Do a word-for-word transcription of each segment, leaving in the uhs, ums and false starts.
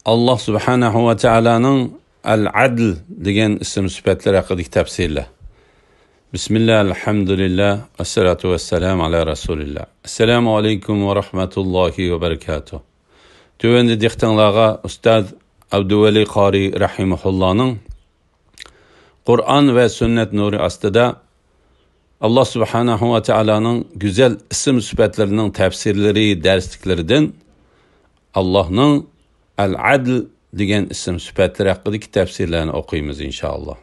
ئاللاھ سۇبھانەھۇ ۋە تائالانىڭ ئەل-ئەدل دېگەن ئىسىم سۈپەتلىرى ھەققىدىكى تەپسىرلەر. بىسمىللاھ، ئەلھەمدۇلىللاھ، ۋەسسالاتۇ ۋەسسالامۇ ئەلا رەسۇلىللاھ. ئەسسالامۇ ئەلەيكۇم ۋە رەھمەتۇللاھى ۋە بەرىكاتۇھ. تۆۋەندە دىققىتىڭلارغا ئۇستاز ئابدۇۋەلى قارى رەھىمەھۇللاھنىڭ قۇرئان ۋە سۈننەت نۇرى ئاستىدا ئاللاھ سۇبھانەھۇ ۋە تائالانىڭ گۈزەل ئىسىم سۈپەتلىرىنىڭ تەپسىرلىرى دەرسلىكلىرىدىن ئاللاھنىڭ ئەل-ئەدل دېگەن ئىسىم سۈپەتلىرى ھەققىدىكى تەپسىرلەرنى ئوقۇيمىز، ئىنشائاللاھ.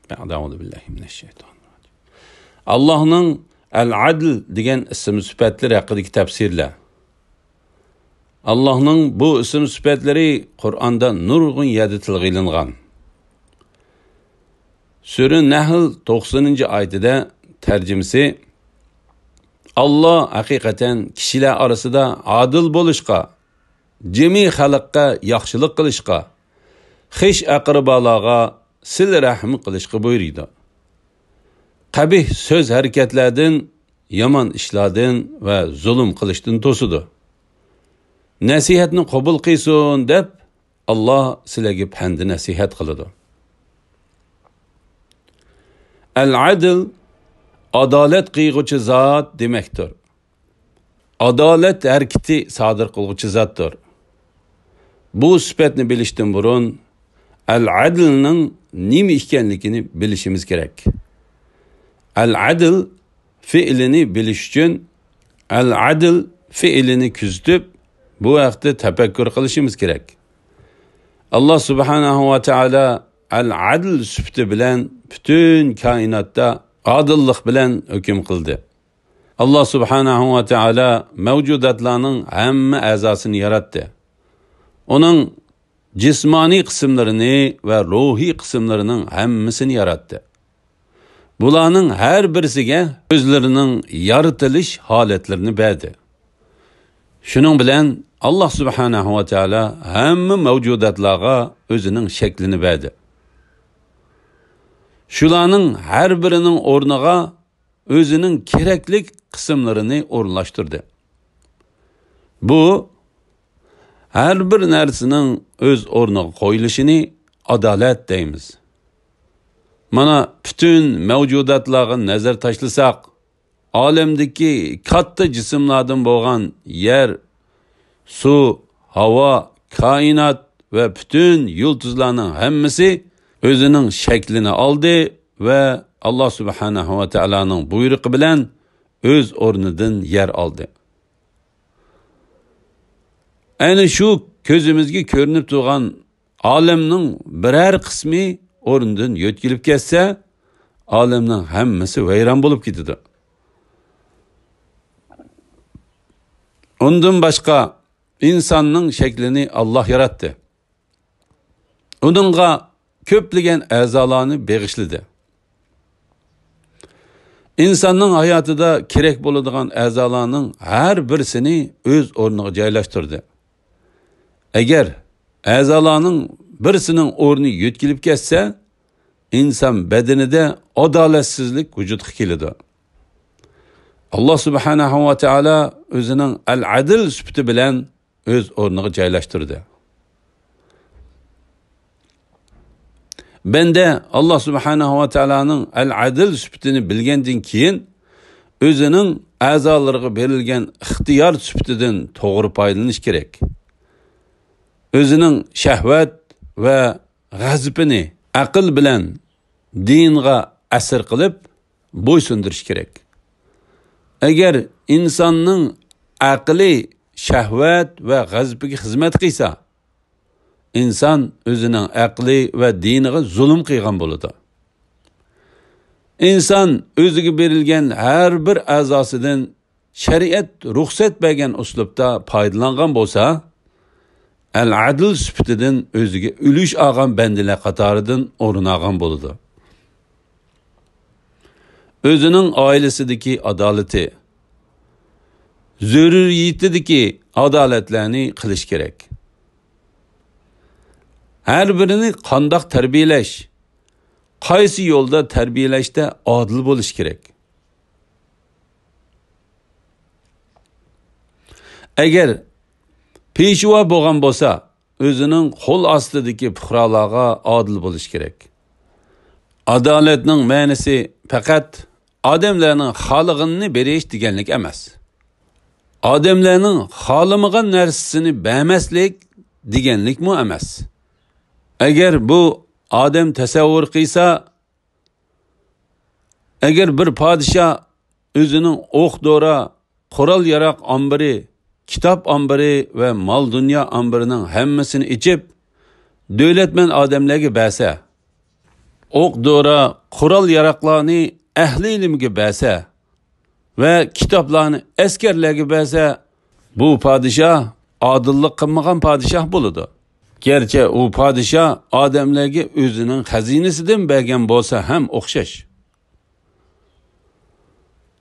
ئەئۇزۇ بىللاھى مىنەششەيتانىر راجىم. ئاللاھنىڭ ئەل-ئەدل دېگەن ئىسىم سۈپەتلىرى ھەققىدىكى تەپسىرلەر. ئاللاھنىڭ بۇ ئىسىم سۈپەتلىرى قۇرئاندا نۇرغۇن يەردە تىلغا ئېلىنغان. سۈرە نەھل توقسىنىنچى ئايىتىدە، تەرجىمىسى، ئاللاھ ھەقىقەتەن كىشىلەر ئارىسىدا ئادىل بولۇشقا، جىمى خەلققە ياخشىلىق قىلىشقا، خىش ئەقرىبالارغا سىلە رەھىم قىلىشقا بۇيرۇيدۇ. قەبىھ سۆز ھەرىكەتلەردىن، يامان ئىشلاردىن ۋە زۇلۇم قىلىشتىن توسىدۇ. نەسىھەتنى قوبۇل قىلسۇن دەپ، ئاللاھ سىلەرگە پەندى نەسىھەت قىلىدۇ. ئەل-ئەدل، ئادالەت قىلغۇچى زات دېمەكتۇر. ئادالەت ھەرىكىتى سادىر قىلغۇچى زاتتۇر. بۇ سۈپەتنى بىلىشتىن بۇرۇن، ئەل-ئەدلنىڭ نېمە ئىكەنلىكىنى بىلىشىمىز كېرەك. ئەل-ئەدل فېئلىنى بىلىش ئۈچۈن، ئەل-ئەدل فېئلىنى كۆزىتىپ، بۇ ھەقتە تەپەككۇر قىلىشىمىز كېرەك. ئاللاھ سۇبھانەھۇ ۋە تائالا ئەل-ئەدل سۈپىتى بىلەن پۈتۈن كائىناتتا ئادىللىق بىلەن ھۆكۈم قىلدى. ئاللاھ سۇبھانەھۇ ۋە تائالا مەۋجۇداتلارنىڭ ھەممە ئەزاسىنى ياراتتى. ئۇنىڭ جىسمانىي قىسىملىرىنى ۋە روھىي قىسىملىرىنىڭ ھەممىسىنى ياراتتى. بۇلارنىڭ ھەر بىرسىگە ئۆزلىرىنىڭ يارىتىلىش ھالەتلىرىنى بەردى. شۇنىڭ بىلەن ئاللاھ سۇبھانەھۇ ۋە تائالا ھەممە مەۋجۇداتلارغا ئۆزىنىڭ شەكلىنى بەردى. شۇلارنىڭ ھەر بىرىنىڭ ئورنىغا ئۆزىنىڭ كېرەكلىك قىسىملىرىنى ئورۇنلاشتۇردى. بۇ ھەر بىر نەرسىنىڭ ئۆز ئورنىغا قويۇلۇشىنى ئادالەت دەيمىز. مانا، پۈتۈن مەۋجۇداتلارغا نەزەر تاشلىساق، ئالەمدىكى كاتتا جىسىملاردىن بولغان يەر، سۇ، ھاۋا، كائىنات ۋە پۈتۈن يۇلتۇزلارنىڭ ھەممىسى ئۆزىنىڭ شەكلىنى ئالدى ۋە ئاللاھ سۇبھانەھۇ ۋە تائالانىڭ بۇيرۇقى بىلەن ئۆز ئورنىدىن يەر ئالدى. ئەنە شۇ كۆزىمىزگە كۆرۈنۈپ تۇرغان ئالەمنىڭ بىرەر قىسمى ئورنىدىن يۆتكىلىپ كەتسە، ئالەمنىڭ ھەممىسى ۋەيران بولۇپ كېتىدۇ. ئۇندىن باشقا، ئىنساننىڭ شەكلىنى ئاللاھ ياراتتى. ئۇنىڭغا كۆپلىگەن ئەزالارنى بېغىشلىدى. ئىنساننىڭ ھاياتىدا كېرەك بولىدىغان ئەزالارنىڭ ھەر بىرسىنى ئۆز ئورنىغا جايلاشتۇردى. ئەگەر ئەزالارنىڭ بىرسىنىڭ ئورنى يۆتكىلىپ كەتسە، ئىنسان بەدىنىدە ئادالەتسىزلىك ۋۇجۇدقا كېلىدۇ. ئاللاھ سۇبھانەھۇ ۋە تائالا ئۆزىنىڭ ئەل-ئەدىل سۈپىتى بىلەن ئۆز ئورنىغا جايلاشتۇردى. بەندە ئاللاھ سۇبھانەھۇ ۋە تائالانىڭ ئەل-ئەدىل سۈپىتىنى بىلگەندىن كېيىن، ئۆزىنىڭ ئەزالىرىغا بېرىلگەن ئىختىيار سۈپىتىدىن توغرا پايدىلىنىش كېرەك. ئۆزىنىڭ شەھۋەت ۋە غەزىپىنى ئەقىل بىلەن دىنغا ئەسىر قىلىپ بويسۇندۇرۇش كېرەك. ئەگەر ئىنساننىڭ ئەقلى شەھۋەت ۋە غەزىپىگە خىزمەت قىلسا، ئىنسان ئۆزىنىڭ ئەقلى ۋە دىنىغا زۇلۇم قىلغان بولىدۇ. ئىنسان ئۆزىگە بېرىلگەن ھەر بىر ئەزاسىدىن شەرىئەت رۇخسەت بەرگەن ئۇسلۇبتا پايدىلانغان بولسا، ئەل-ئەدىل سۈپىتىدىن ئۆزىگە ئۈلۈش ئالغان بەندىلەر قاتارىدىن ئورۇن ئالغان بولىدۇ. ئۆزىنىڭ ئائىلىسىدىكى ئادالىتى، زۆرۈرىيىتىدىكى ئادالەتلەرنى قىلىش كېرەك. ھەر بىرىنى قانداق تەربىيەلەش، قايسى يولدا تەربىيەلەشتە ئادىل بولۇش كېرەك. ئەگەر پېشۋا بولغان بولسا، ئۆزىنىڭ قول ئاستىدىكى پۇقرالارغا ئادىل بولۇش كېرەك. ئادالەتنىڭ مەنىسى پەقەت ئادەملەرنىڭ خالىغىنىنى بېرىش دېگەنلىك ئەمەس. ئادەملەرنىڭ خالىمىغان نەرسىسىنى بەرمەسلىك دېگەنلىكمۇ ئەمەس. ئەگەر بۇ ئادەم تەسەۋۋۇر قىلسا، ئەگەر بىر پادىشاھ ئۆزىنىڭ ئوق-دورا، قورال-ياراغ ئامبىرى، كىتاب ئامبىرى ۋە مال-دۇنيا ئامبىرىنىڭ ھەممىسىنى ئېچىپ، دۆلەتمەن ئادەملەرگە بەرسە، ئوق-دورا، قورال-ياراغلارنى ئەھلى ئىلىمگە بەرسە ۋە كىتابلارنى ئەسكەرلەرگە بەرسە، بۇ پادىشاھ ئادىللىق قىلمىغان پادىشاھ بولىدۇ. گەرچە ئۇ پادىشاھ ئادەملەرگە ئۆزىنىڭ خەزىنىسىدىن بەرگەن بولسا ھەم ئوخشاش.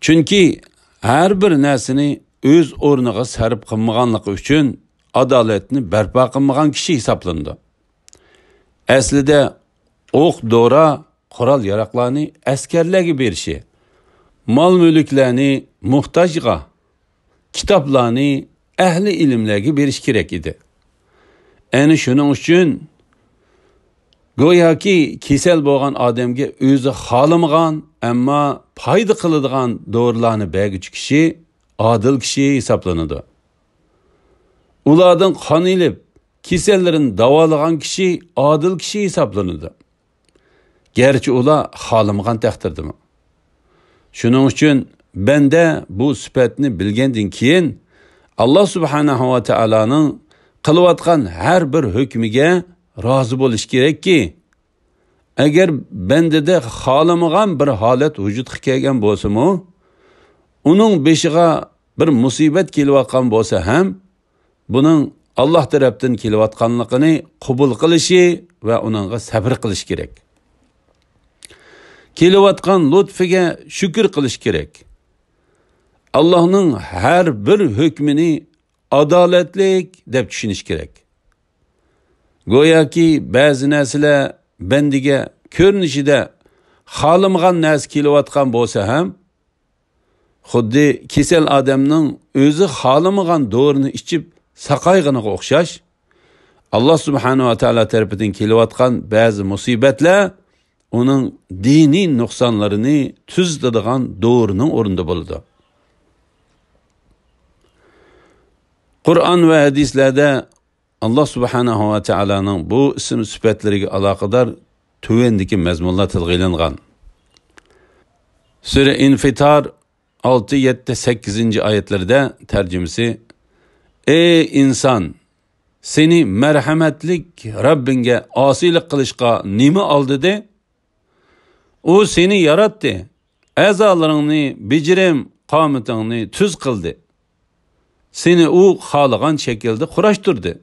چۈنكى ھەر بىر نەرسىنى ئۆز ئورنىغا سەرپ قىلمىغانلىقى ئۈچۈن ئادالەتنى بەرپا قىلمىغان كىشى ھېسابلىنىدۇ. ئەسلىدە ئوق-دورا، قورال-ياراغلارنى ئەسكەرلەرگە بېرىشى، مال-مۈلۈكلەرنى موھتاجغا، كىتابلارنى ئەھلى ئىلىملەرگە بېرىش كېرەك ئىدى. ئەنە شۇنىڭ ئۈچۈن گوياكى كېسەل بولغان ئادەمگە ئۆزى خالىمىغان، ئەمما پايدا قىلىدىغان دورىلارنى بەرگۈچى كىشى ئادىل كىشى ھېسابلىنىدۇ. ئۇلاردىن قان ئېلىپ، كېسەللىرىنى داۋالىغان كىشى ئادىل كىشى ھېسابلىنىدۇ. گەرچە ئۇلار خالىمىغان تەقدىردىمۇ. شۇنىڭ ئۈچۈن بەندە بۇ سۈپەتنى بىلگەندىن كېيىن، ئاللا سۇبھانەھۇ ۋە تائالانىڭ قىلىۋاتقان ھەر بىر ھۆكمىگە رازى بولۇش كېرەككى، ئەگەر بەندىدە خالىمىغان بىر ھالەت ۋۇجۇدقا كەلگەن بولسىمۇ، ئۇنىڭ بېشىغا بىر مۇسىبەت كېلىۋاتقان بولسا ھەم، بۇنىڭ ئاللا تەرەپتىن كېلىۋاتقانلىقىنى قوبۇل قىلىشى ۋە ئۇنىڭغا سەبرى قىلىش كېرەك. كېلىۋاتقان لۇتفىگە شۈكۈر قىلىش كېرەك. ئاللانىڭ ھەر بىر ھۆكمىنى ئادالەتلىك دەپ چۈشىنىش كېرەك. گوياكى بەزى نەرسىلەر بەندىگە كۆرۈنۈشىدە خالىمىغان نەرسە كېلىۋاتقان بولسا ھەم، خۇددى كېسەل ئادەمنىڭ ئۆزى خالىمىغان دورىنى ئىچىپ ساقايغىنىغا ئوخشاش، ئاللا سۇبھانەھۇ ۋە تائالا تەرىپىدىن كېلىۋاتقان بەزى مۇسىبەتلەر ئۇنىڭ دىنىي نۇقسانلىرىنى تۈزىتىدىغان دورىنىڭ ئورنىدا بولىدۇ. قۇرئان ۋە ھەدىسلەردە ئاللا سۇبھانەھۇ ۋە تائالانىڭ بۇ ئىسىم سۈپەتلىرىگە ئالاقىدار تۆۋەندىكى مەزمۇنلار تىلغا ئېلىنغان. سۈرە ئىنفىتار ئالتە، يەتتە، سەككىزىنچى ئايەتلىرىدە تەرجىمىسى: «ئەي ئىنسان، سېنى مەرھەمەتلىك رەببىڭگە ئاسىيلىق قىلىشقا نېمە ئالدىدى؟ ئۇ سېنى ياراتتى، ئەزالىرىڭنى، بېجىرىم قامىتىڭنى تۈز قىلدى. سېنى ئۇ خالىغان شەكىلدە قۇراشتۇردى.»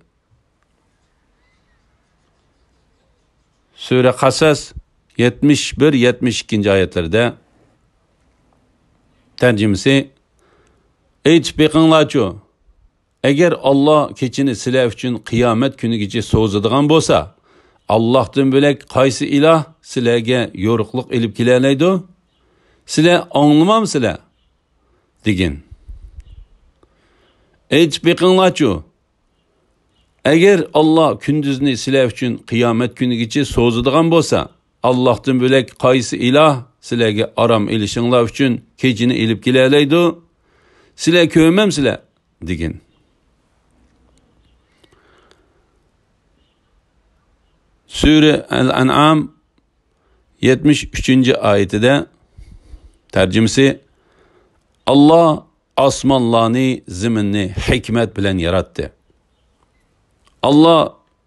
سۈرە قەسەس، يەتمىش بىر، يەتمىش ئىككىنچى ئايەتلەردە تەرجىمىسى: ئېيتىپ بېقىڭلارچۇ، ئەگەر ئاللا كېچىنى سىلەر ئۈچۈن قىيامەت كۈنىگىچە سوزىدىغان بولسا، ئاللاھتىن بۆلەك قايسى ئىلاھ سىلەرگە يورۇقلۇق ئېلىپ كېلەلەيدۇ؟ سىلەر ئاڭلىمامسىلەر؟ دېگىن. ئېيتىپ بېقىڭلارچۇ، ئەگەر ئاللا كۈندۈزنى سىلەر ئۈچۈن قىيامەت كۈنىگىچە سوزىدىغان بولسا، ئاللاھتىن بۆلەك قايسى ئىلاھ سىلەرگە ئارام ئېلىشىڭلار ئۈچۈن كېچىنى ئېلىپ كېلەلەيدۇ؟ سىلەر كۆرمەمسىلەر؟ دېگىن. سۈرە ئەل ئەنئام، يەتمىش ئۈچىنچى ئايىتىدە تەرجىمىسى: ئاللا ئاسمانلارنى، زېمىننى ھېكمەت بىلەن ياراتتى. ئاللا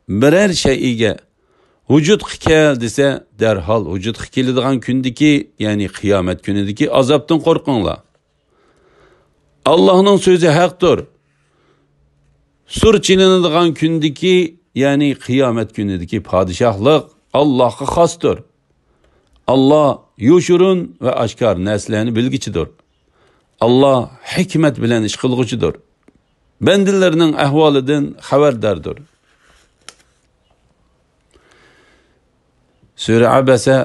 بىرەر شەيئىگە ۋۇجۇدقا كەل دېسە، دەرھال ۋۇجۇدقا كېلىدىغان كۈندىكى، يەنى قىيامەت كۈنىدىكى ئازابتىن قورقۇڭلار. ئاللاھنىڭ سۆزى ھەقتۇر. سۇر چېلىنىدىغان كۈندىكى، يەنى قىيامەت كۈنىدىكى پادىشاھلىق ئاللاھقا خاستۇر. ئاللا يوشۇرۇن ۋە ئاشكارا نەرسىلەرنى بىلگۈچىدۇر. ئاللا ھېكمەت بىلەن ئىش قىلغۇچىدۇر. بەندىلىرىنىڭ ئەھۋالىدىن خەۋەرداردۇر. سۈرە ئەبەسە،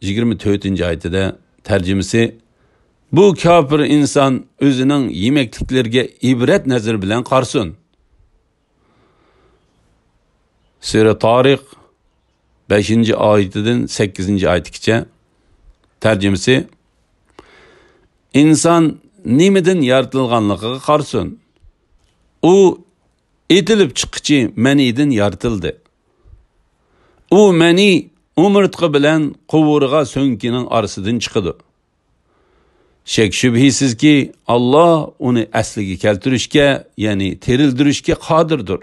يىگىرمە تۆتىنچى ئايىتىدە تەرجىمىسى: بۇ كاپىر ئىنسان ئۆزىنىڭ يېمەكلىكلىرىگە ئىبرەت نەزىرى بىلەن قارىسۇن. سۈرە تارىق، بەشىنچى ئايىتىدىن سەككىزىنچى ئايىتىگىچە. تەرجىمىسى: ئىنسان نېمىدىن يارىتىلغانلىقىغا قارىسۇن. ئۇ ئېتىلىپ چىققۇچى مەنىدىن يارىتىلدى. ئۇ مەنى ئومۇرتقا بىلەن قوۋۇرغا سۆڭىكىنىڭ ئارىسىدىن چىقىدۇ. شەك-شۈبھىسىزكى، ئاللا ئۇنى ئەسلىگە كەلتۈرۈشكە، يەنى تىرىلدۈرۈشكە قادىردۇر.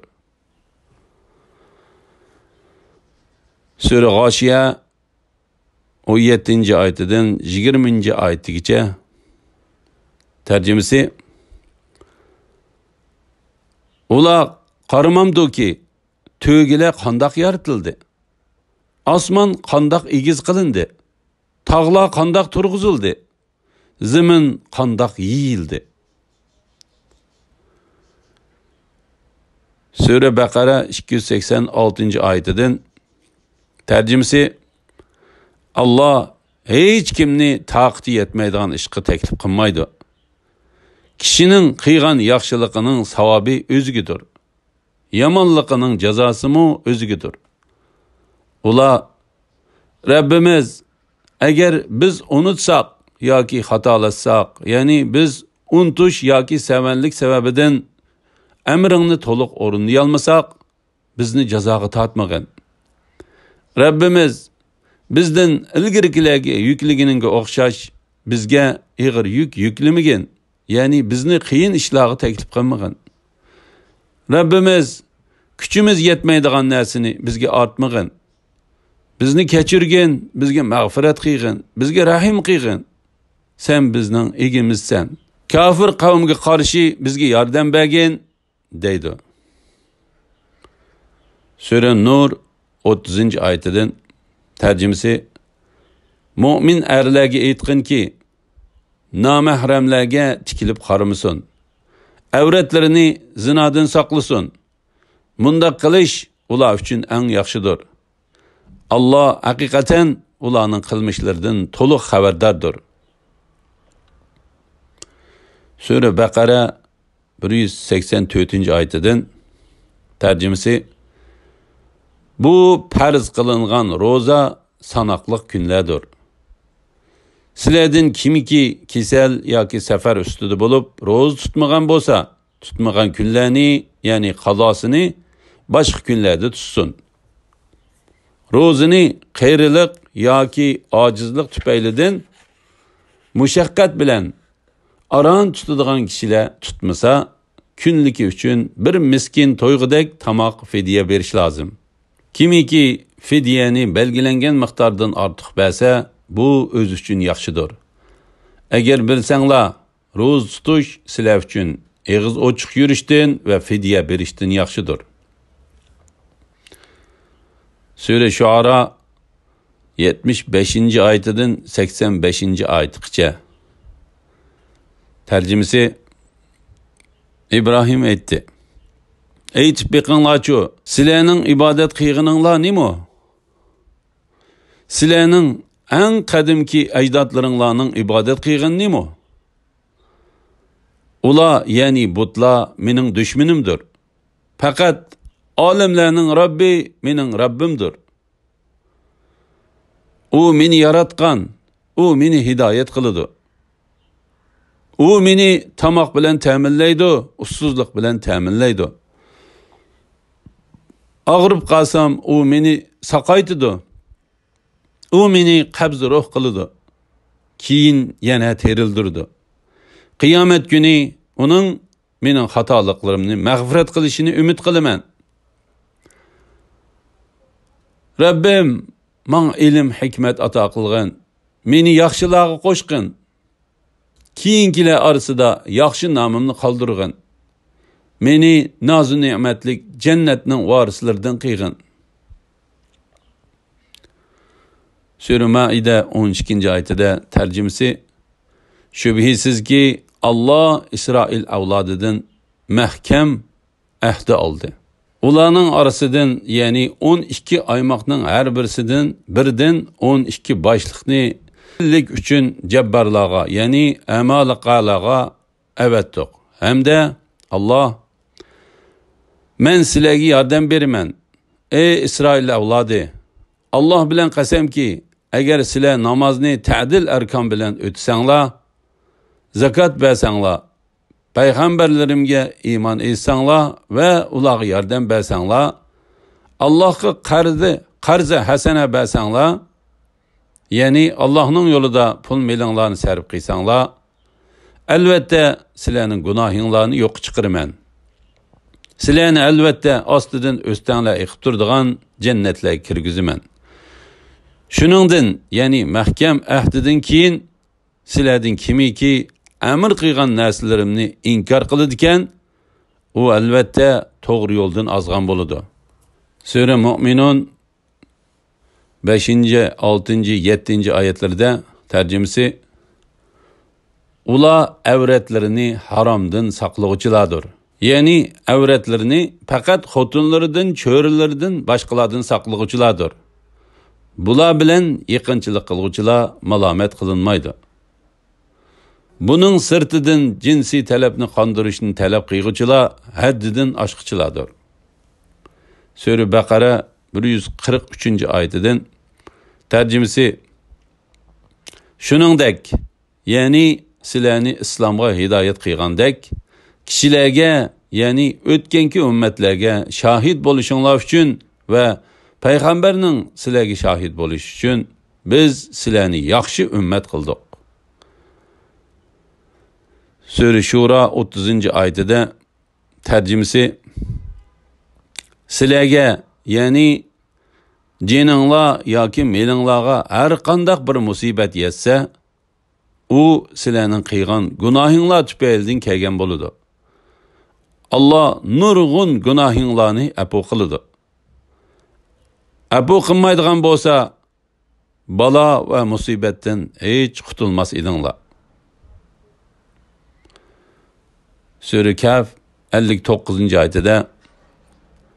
سۈرە غاشىيە، ئون يەتتىنچى ئايىتىدىن يىگىرمىنچى ئايىتىگىچە. تەرجىمىسى: ئۇلار قارىمامدۇكى، تۆگىلەر قانداق يارىتىلدى؟ ئاسمان قانداق ئېگىز قىلىندى؟ تاغلار قانداق تۇرغۇزۇلدى؟ زېمىن قانداق يېيىلدى؟ سۈرە بەقەرە، ئىككى يۈز سەكسەن ئالتىنچى ئايىتىدىن. تەرجىمىسى: ئاللا ھېچكىمنى تاقىتى يەتمەيدىغان ئىشقا تەكلىپ قىلمايدۇ. كىشىنىڭ قىلغان ياخشىلىقىنىڭ ساۋابى ئۆزىگىدۇر. يامانلىقىنىڭ جازاسىمۇ ئۆزىگىدۇر. ئۇلار: رەببىمىز، ئەگەر بىز ئۇنتۇساق ياكى خاتالاشساق، يەنى بىز ئۇنتۇش ياكى سەۋەنلىك سەۋەبىدىن ئەمرىڭنى تولۇق ئورۇندىيالمىساق، بىزنى جازاغا تارتمىغىن. رەببىمىز، بىزدىن ئىلگىرىكىلەرگە يۈكلىگىنىڭگە ئوخشاش بىزگە ئېغىر يۈك يۈكلىمىگىن، يەنى بىزنى قىيىن ئىشلارغا تەكلىپ قىلمىغىن. رەببىمىز، كۈچىمىز يەتمەيدىغان نەرسىنى بىزگە ئارتمىغىن. بىزنى كەچۈرگىن، بىزگە مەغپىرەت قىلغىن، بىزگە رەھىم قىلغىن. سەن بىزنىڭ ئىگىمىزسەن. كاپىر قەۋمگە قارشى بىزگە ياردەم بەرگىن، دەيدۇ. سۈرە نۇر، ئوتتۇزىنچى ئايىتىدىن. تەرجىمىسى: مۆمىن ئەرلەرگە ئېيتقىنكى، نامەھرەملەرگە تىكىلىپ قارىمىسۇن. ئەۋرەتلىرىنى زىنادىن ساقلىسۇن. مۇنداق قىلىش ئۇلار ئۈچۈن ئەڭ ياخشىدۇر. ئاللا ھەقىقەتەن ئۇلارنىڭ قىلمىشلىرىدىن تولۇق خەۋەرداردۇر. سۈرە بەقەرە، بىر يۈز سەكسەن تۆتىنچى ئايىتىدىن. تەرجىمىسى: بۇ پەرز قىلىنغان روزا ساناقلىق كۈنلەردۇر. سىلەردىن كىمكى كېسەل ياكى سەپەر ئۈستىدە بولۇپ روزا تۇتمىغان بولسا، تۇتمىغان كۈنلەرنى، يەنى قازاسىنى باشقا كۈنلەردە تۇتسۇن. روزىنى قېرىلىق ياكى ئاجىزلىق تۈپەيلىدىن مۇشەققەت بىلەن ئاران تۇتىدىغان كىشىلەر تۇتمىسا، كۈنلۈكى ئۈچۈن بىر مىسكىن تويغۇدەك تاماق، فىدىيە بېرىش لازىم. كىمكى فىدىيەنى بەلگىلەنگەن مىقداردىن ئارتۇق بەرسە، بۇ ئۆزى ئۈچۈن ياخشىدۇر. ئەگەر بىلسەڭلار، روزا تۇتۇش سىلەر ئۈچۈن ئېغىز ئوچۇق يۈرۈشتىن ۋە فىدىيە بېرىشتىن ياخشىدۇر. سۈرە شۇئارا، يەتمىش بەشىنچى ئايىتىدىن سەكسەن بەشىنچى ئايىتىغىچە. تەرجىمىسى: ئىبراھىم ئېيتتى: ئېيتىپ بېقىڭلارچۇ، سىلەرنىڭ ئىبادەت قىلغىنىڭلار نېمە؟ سىلەرنىڭ ئەڭ قەدىمكى ئەجدادلىرىڭلارنىڭ ئىبادەت قىلغىنى نېمە؟ ئۇلار، يەنى بۇتلار، مېنىڭ دۈشمىنىمدۇر. پەقەت ئالەملەرنىڭ رەببى مېنىڭ رەببىمدۇر. ئۇ مېنى ياراتقان، ئۇ مېنى ھىدايەت قىلىدۇ. ئۇ مېنى تاماق بىلەن تەمىنلەيدۇ، ئۇسسۇزلۇق بىلەن تەمىنلەيدۇ. ئاغرىپ قالسام، ئۇ مېنى ساقايتىدۇ. ئۇ مېنى قەبزى روھ قىلىدۇ. كېيىن يەنە تىرىلدۈرىدۇ. قىيامەت كۈنى ئۇنىڭ مېنىڭ خاتالىقلىرىمنى مەغپىرەت قىلىشىنى ئۈمىد قىلىمەن. رەببىم، ماڭا ئىلىم، ھېكمەت ئاتا قىلغىن. مېنى ياخشىلارغا قوشقىن. كېيىنكىلەر ئارىسىدا ياخشى نامىمنى قالدۇرغىن. مېنى نازۇ نېمەتلىك جەننەتنىڭ ۋارىسلىرىدىن قىلغىن. سۈرە مائىدە ئون ئىككىنچى ئايىتىدە تەرجىمىسى: شۈبھىسىزكى، ئاللا ئىسرائىل ئەۋلادىدىن مەھكەم ئەھدى ئالدى. ئۇلارنىڭ ئارىسىدىن، يەنى ئون ئىككى ئايماقنىڭ ھەر بىرسىدىن بىردىن ئون ئىككى باشلىقنى ئۈچۈن جەببارلارغا، يەنى ئەمالىقالارغا ئەۋەتتۇق. ھەمدە ئاللا: مەن سىلەرگە ياردەم بېرىمەن. ئەي ئىسرائىل ئەۋلادى، ئاللاھ بىلەن قەسەمكى، ئەگەر سىلەر نامازنى تەدىل ئەركان بىلەن ئۆتىسەڭلار، زاكات بەرسەڭلار، پەيغەمبەرلىرىمگە ئىمان ئېيتساڭلار ۋە ئۇلارغا ياردەم بەرسەڭلار، ئاللاھقا قەرزى، قەرزى ھەسەنە بەرسەڭلار، يەنى ئاللاھنىڭ يولىدا پۇل مېلىڭلارنى سەرپ قىلساڭلار، ئەلۋەتتە سىلەرنىڭ گۇناھىڭلارنى يوققا چىقىرىمەن. سىلەرنى ئەلۋەتتە ئاستىدىن ئۆستەڭلەر ئېقىپ تۇرىدىغان جەننەتلەرگە كىرگۈزىمەن. شۇنىڭدىن، يەنى مەھكەم ئەھدىدىن كېيىن سىلەردىن كىمكى ئەمر قىلغان نەرسىلىرىمنى ئىنكار قىلىدىكەن، ئۇ ئەلۋەتتە توغرا يولدىن ئازغان بولىدۇ. سۈرە مۇئمىنۇن بەشىنچى، ئالتىنچى، يەتتىنچى ئايەتلىرىدە، تەرجىمىسى، ئۇلار ئەۋرەتلىرىنى ھارامدىن ساقلىغۇچىلاردۇر. يەنى ئەۋرەتلىرىنى پەقەت خوتۇنلىرىدىن، چۆرىلىرىدىن، باشقىلاردىن ساقلىغۇچىلاردۇر. بۇلار بىلەن يېقىنچىلىق قىلغۇچىلار مالامەت قىلىنمايدۇ. بۇنىڭ سىرتىدىن جىنسىي تەلەپنى قاندۇرۇشنى تەلەپ قىلغۇچىلار ھەددىدىن ئاشقۇچىلاردۇر. سۈرە بەقەرە بىر يۈز قىرىق ئۈچىنچى ئايىتىدىن، تەرجىمىسى، شۇنىڭدەك، يەنى سىلەرنى ئىسلامغا ھىدايەت قىلغاندەك، كىشىلەرگە، يەنى ئۆتكەنكى ئۈممەتلەرگە شاھىت بولۇشۇڭلار ئۈچۈن ۋە پەيغەمبەرنىڭ سىلەرگە شاھىت بولۇشى ئۈچۈن بىز سىلەرنى ياخشى ئۈممەت قىلدۇق. سۈرە شۇرا ئوتتۇزىنچى ئايىتىدە، تەرجىمىسى، سىلەرگە، يەنى جېنىڭلار ياكى مېلىڭلارغا ھەر قانداق بىر مۇسىبەت يەتسە، ئۇ سىلەرنىڭ قىلغان گۇناھىڭلار تۈپەيلىدىن كەلگەن بولىدۇ. ئاللا نۇرغۇن گۇناھىڭلارنى ئەپۇ قىلىدۇ. ئەپۇ قىلمايدىغان بولسا، بالا ۋە مۇسىبەتتىن ھېچ قۇتۇلماس ئىدىڭلار. سۈرە كەھف ئەللىك توققۇزىنچى ئايىتىدە،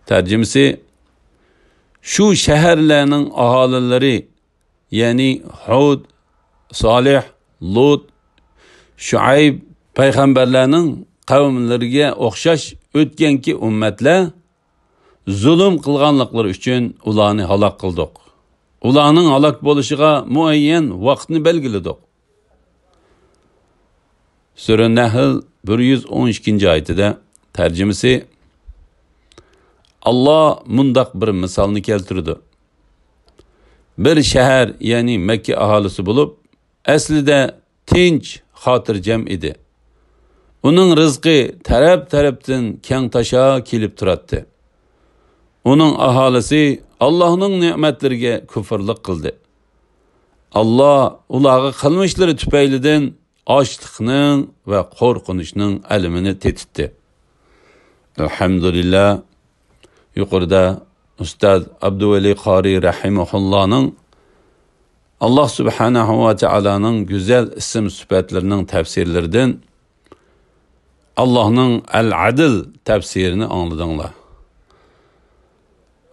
تەرجىمىسى، شۇ شەھەرلەرنىڭ ئاھالىلىرى، يەنى ھۇد، سالىھ، لۇت، شۇئەيب پەيغەمبەرلەرنىڭ قەۋملىرىگە ئوخشاش ئۆتكەنكى ئۈممەتلەر زۇلۇم قىلغانلىقلىرى ئۈچۈن ئۇلارنى ھالاك قىلدۇق. ئۇلارنىڭ ھالاك بولۇشىغا مۇئەييەن ۋاقىتنى بەلگىلىدۇق. سۈرە نەھل بىر يۈز ئون ئىككىنچى ئايىتىدە، تەرجىمىسى، ئاللا مۇنداق بىر مىسالنى كەلتۈرىدۇ. بىر شەھەر، يەنى مەككە ئاھالىسى بولۇپ، ئەسلىدە تىنچ، خاتىرجەم ئىدى. ئۇنىڭ رىزقى تەرەپ-تەرەپتىن كەڭ تاشا كېلىپ تۇراتتى. ئۇنىڭ ئاھالىسى ئاللاھنىڭ نېمەتلىرىگە كۇفرلۇق قىلدى. ئاللا ئۇلارغا قىلمىشلىرى تۈپەيلىدىن ئاچلىقنىڭ ۋە قورقۇنچنىڭ ئەلىمىنى تېتىتتى. ئەلھەمدۇلىللا، يۇقىرىدا ئۇستاز ئابدۇۋەلى قارى رەھىمەھۇللانىڭ ئاللا سۇبھانەھۇ ۋە تائالانىڭ گۈزەل ئىسىم سۈپەتلىرىنىڭ تەپسىرلىرىدىن ئاللانىڭ ئەل-ئەدىل تەپسىرىنى ئاڭلىدىڭلار.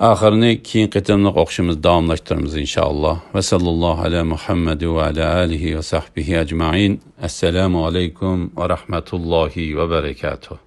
ئاخىرىنى كېيىنكى قېتىملىق ئوقۇشىمىزدا داۋاملاشتۇرىمىز، ئىنشائاللا. ۋە سەللاللاھۇ ئەلا مۇھەممەد ۋە ئەلا ئالىھى ۋە سەھبىھى ئەجمەئىن. ئەسسالامۇ ئەلەيكۇم ۋە رەھمەتۇللاھى ۋە بەرەكاتۇھ.